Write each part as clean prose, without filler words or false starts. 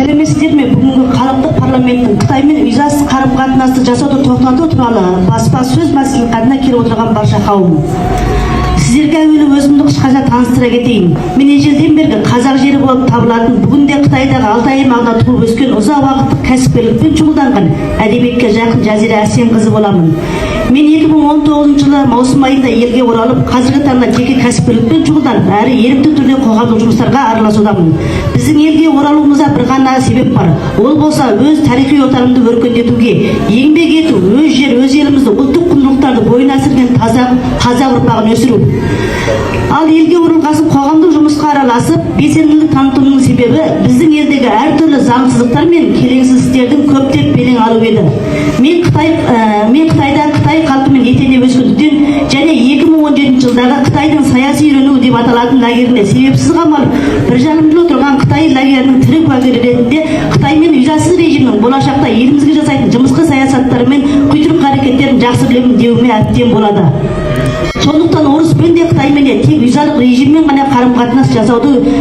Сәлеметсіздер ме? Бүгінгі халықтық парламенттің Қытаймен визасыз қарым қатынасты жасауды тоқтату туралы баспасөз мәслихатына келіп отырған барша қауым, сіздерге әуелі өзімді қысқаша таныстыра кетейін. Мен ежелден бергі қазақ жері болып табылатын, бүгінде Қытайдағы Алтай аймағында туып өскен, ұзақ уақыттық кәсіпкерлікпен шұғылданған, әдебиетке жақын Жазира Әсенқызы боламын. Мен 2019 жылы маусым айында елге оралып, қазіргі таңда жеке кәсіпкерлікпен шұғылданып әрі ерікті түрде қоғамдық жұмыстарға араласудамын. Біздің елге оралуымызда бір ғана себеп бар, ол болса өз тарихи отанымды өркендетуге еңбек ету, өз жер, өз елімізді, ұлттық құндылықтарды бойына сіңірген таза қазақ ұрпағын өсіру. Ал елге оралғасын қоғамдық жұмысқа араласып, белсенділік танытуымның себебі біздің елдегі әртүрлі заңсыздықтар мен келеңсіз істердің көптеп белең алу еді. Мен Қытайда қытай халқымен етене өскендіктен және 2017 жылдағы Қытайдың саяси үйрену деп аталатын лагерінде себепсіз қамалып, 1,5 жыл отырған қытай лагерінің тірі куәгері ретінде Қытаймен визасыз режимнің болашақта елімізге жасайтын жымысқы саясаттары мен құйтырқы әрекеттерін жақсы білемін деуіме әбден болады. Сондықтан орыспен де, қытаймен де тек визалық режиммен ғана қарым қатынас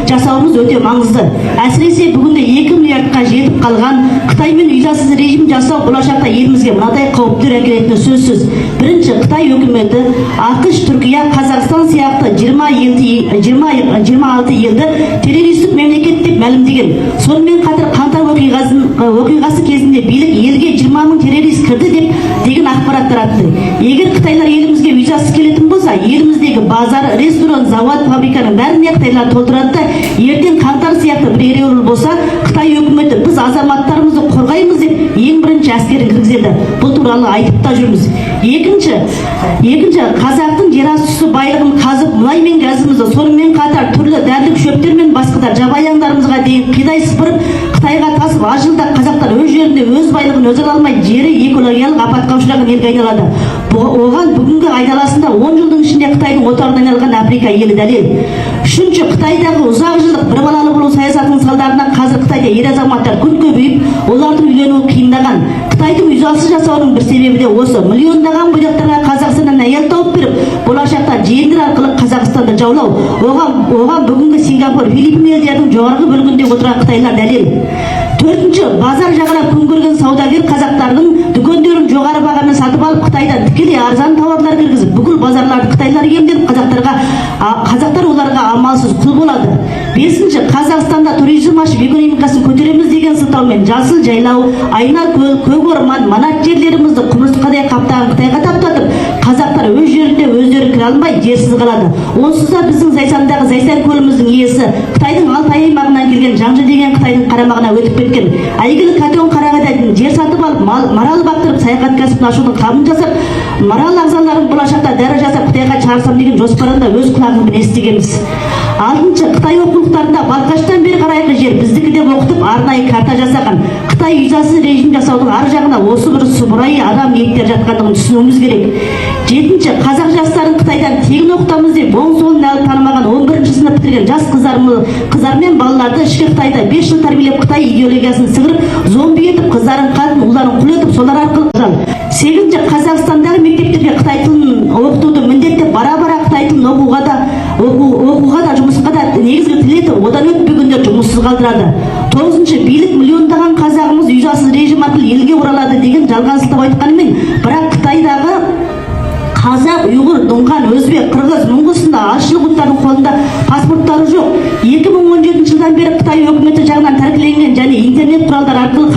жасауымыз өте маңызды. Әсіресе бүгінде 2 миллиардқа жетіп қалған Қытаймен визасыз режим жасау болашақта елімізге мынадай қауіптер әкелетіні сөзсіз. Бірінші, Қытай үкіметі АҚШ, Түркия, Қазақстан сияқты 20 елді, 26 елді террористік мемлекет деп мәлімдеген. Сонымен қатар қаңтар оқиғасы кезінде билік елге 20 мың террорист кірді деп деген ақпарат таратты. Егер қытайлар елімізге визасыз келетін болса, еліміздегі базар, ресторан, завод, фабриканың бәріне қытайлар толтырады да, ертең қаңтар сияқты бір ереуіл болса, Қытай үкіметі «біз азаматтарымызды қорғаймыз» деп ең бірінші әскерін кіргізеді. Бұл туралы айтып та жүрміз. Екінші, қазақтың жер асты байлығын қазып, мұнай мен газымызды, сонымен қатар түрлі дәрілік шөптер мен басқа да жабайы аңдарымызға дейін қидай сыпырып, Қытайға тасып, аз жылда қазақтар өз жерінде өз байлығын өзі ала алмай, жері экологиялық апатқа ұшыраған елге айналады. Оған бүгінгі айналасында 10 жылдың ішінде Қытайдың отарына айналған Африка елі дәлел. Үшінші, Қытайдағы ұзақ жылдық бір балалы болу саясатының салдарынан қазір Қытайда ер азаматтар күн көбейіп, олардың үйленуі қиындаған. Қытайдың визасыз жасауының бір себебі де осы: миллиондаған бойдақтарға Қазақстаннан әйел тауып беріп, болашақта жиендер арқылы Қазақстанды жаулау. Оған бүгінгі Сингапур, Филиппин елдерінің жоғарғы бөлігінде отырған қытайлар дәлел. Төртінші, базар жағалап күн көрген саудагер қазақтардың дүкендерін жоғары бағамен сатып алып, Қытайдан тікелей арзан тауарлар кіргізіп, бүкіл базарларды қытайлар иемденіп, қазақтар оларға амалсыз құл болады. Бесінші, Қазақстанда туризм ашып, экономикасын көтереміз деген сылтаумен жасыл жайлау, Айнакөл, көк орман, манат жерлерімізді құмырсқадай қаптаған Қытайға таптатып, қазақтар өз жерінде өздері кіре алмай, жерсіз қалады. Онсыз да біздің Зайсандағы Зайсан көліміздің иесі Қытайдың Алтай аймағынан келген Жанжы деген қытайдың қарамағына өтіп кеткен. Әйгілі Катон Қарағайдан жер сатып алып, марал бақтырып, саяхат кәсібін ашудың қамын жасап, марал ағзаларын болашақта дәрі жасап, Қытайға шығарсам деген жоспарын да өз құлағымызбен естігенбіз. Алтыншы, Қытай оқулықтарында Балқаштан бері қарайғы жер біздікі деп оқытып, арнайы карта жасаған. Қытай визасыз режим жасаудың ар жағына осы бір сұмырай адам ниеттер жатқандығын түсінуіміз керек. Жетінші, қазақ жастарын Қытайдан тегін оқытамыз деп, оң солын әлі танымаған 11-сынып бітірген жас қыздар мен балаларды ішкі Қытайда 5 жыл тәрбиелеп, қытай идеологиясын сіңіріп, зомби етіп, қыздарын қатын, ұлдарын құл етіп, солар арқылы. Сегізінші, Қазақстандағы мектептерге қытай тілін оқытуды міндеттеп, бара бара қытай тілін оқуға да, жұмысқа да негізгі тіл етіп, одан өтпегендер жұмыссыз қалдырады. Тоғызыншы, билік миллиондаған қазағымыз визасыз режим арқылы елге оралады деген жалған сылтау айтқанымен, бірақ Қытайдағы қазақ, ұйғыр, дұңған, өзбек, қырғыз, моңғол сынды азшылық ұлттардың қолында паспорттары жоқ. 2017 жылдан бері Қытай өкіметі жағынан тәркіленген және интернет құралдары арқылы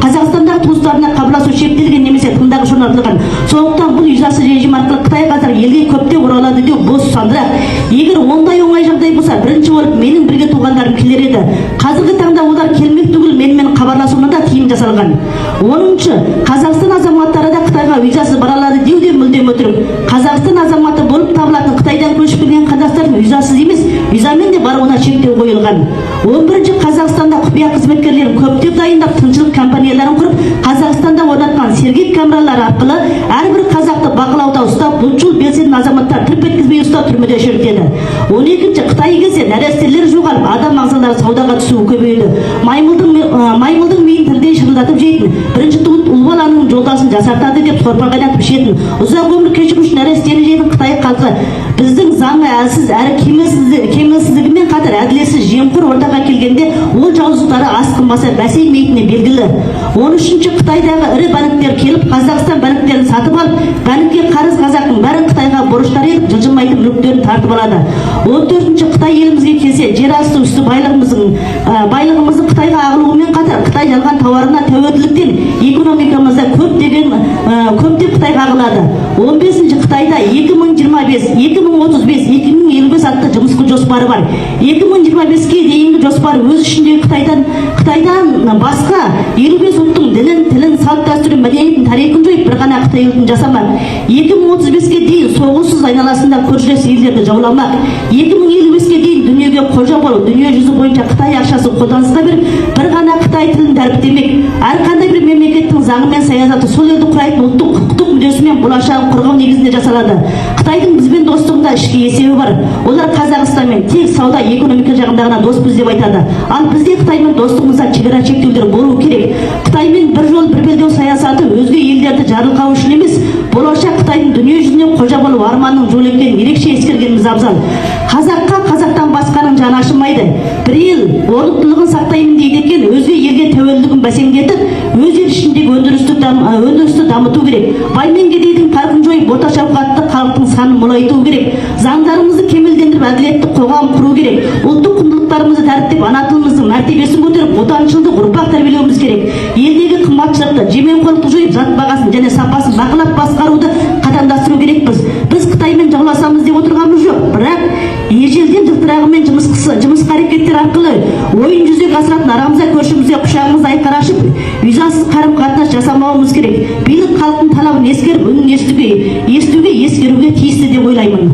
Қазақстандағы туыстарына хабарласу шектелген немесе тыңдағыш орнатылған. Сондықтан бұл визасыз режим арқылы қытай қазақ елге көптеп оралады деу бос сандырақ. Егер ондай оңай жағдай болса, бірінші болып менің бірге туғандарым келер еді. Қазіргі таңда олар келмек түгіл, менімен хабарласуына да тыйым жасалған. 10-шы, Қазақстан азаматтары да Қытайға визасыз бара алады деу де мүлдем өтірік. Қазақстан азаматы болып табылатын Қытайдан көшіп келген қандастардың визасыз емес, визамен де баруына шектеу қойылған. 11-ші, Қазақстанда құпия қызметкерлерін көптеп дайындап, тыңшылық компанияларын құрып, Қазақстанда орнатқан Сергек камералары арқылы әрбір қазақты бақылауда ұстап, ұлтшыл белсенді азаматтар тырп еткізбей ұстап, түрмеде шірітеді. 12-ші, Қытай келсе, нәрестелер жоғалып, адам ағзалары саудаға түсуі көбейді. Маймылдың миын тілдей шырылдатып жейтін, бірінші туып ұл баланың жолдасын жасартады деп сорпа қайнатып ішетін, ұзақ өмір кешу үшін нәрестені жейтін қытай халқы біздің заңы әлсіз әрі кемелсіздігімен қатар әділетсіз, жемқор ортаға келгенде ол жауыздықтары тынбаса, бәсеңмейтіні белгілі. 13-. Қытайдағы ірі банктер келіп, Қазақстан банктерін сатып алып, банкке қарыз қазақтың бәрін Қытайға борыштар етіп, жылжымайтын мүліктерін тартып алады. 14-. Қытай елімізге келсе, жер асты үсті байлығымыздың Қытайға ағылуымен қатар, Қытай жалған тауарына тәуелділіктен экономикамызда көптеп Қытайға ағылады. 15-. Қытайда 2025, 2035, 2055 атты жұмысқы жоспары бар. 2025-ке дейінгі жоспар өз ішінде Қытайдан басқа 55 ұлттың дінін, тілін, салт дәстүрін, мәдениетін, тарихын жойып, бір ғана Қытай ұлтын жасамақ. 2035-ке дейін соғыссыз айналасында көршілес елдерді жауламақ. 2055-ке дейін дүниеге қожа болып, дүние жүзі бойынша Қытай ақшасын қолданысқа беріп, бір ғана қытай тілін дәріптемек. Әрқандай бір мемлекеттің заңы мен саясаты сол елді құрайтын ұлттың құқықтық мүддесі мен болашағын қорғау негізінде жасалады. Қытайдың бізбен достығында ішкі есебі бар. Олар Қазақстанмен тек сауда экономика жағында ғана доспыз деп айтады. Ал бізде Қытаймен достығымызда шекара, шектеулер болу керек. Қытаймен «Бір жол, бір белдеу» саясаты өзге елдерді жарылқау үшін емес, болашақ Қытайдың дүние жүзіне қожа болу арманының жолы екенін ерекше ескергеніміз абзал. Қазаққа қазақтан басқаның жаны ашымайды. Бір ел орнықтылығын сақтаймын дейді екен, өзге елге тәуелділігін бәсеңдетіп, өз ел ішіндегі өндірісті дамыту керек. Бай мен кедейдің парқын жойып, орташа ауқатты халықтың санын молайту керек. Заңдарымызды кемелдендіріп, әділетті қоғам құру керек. Ұлттық құндылықтарымызды дәріптеп, ана тіліміздің мәртебесін көтеріп, отаншылдық ұрпақ тәрбиелеуіміз керек. Елдегі қымбатшылықты, жемқорлықты жойып, зат бағасын және сапасын бақылап басқаруды қатаңдастыру керекпіз. Біз Қытаймен жауласамыз деп отырғанымыз жоқ, бірақ ежелден жылтырағы мен жымысқы әрекеттер арқылы ойын жүзеге асыратын арамза көршімізге құшағымызды айқара ашып, визасыз қарым қатынас жасамауымыз керек. Билік халықтың талабын ескеріп, үнін естуге, ескеруге тиісті деп ойлаймын.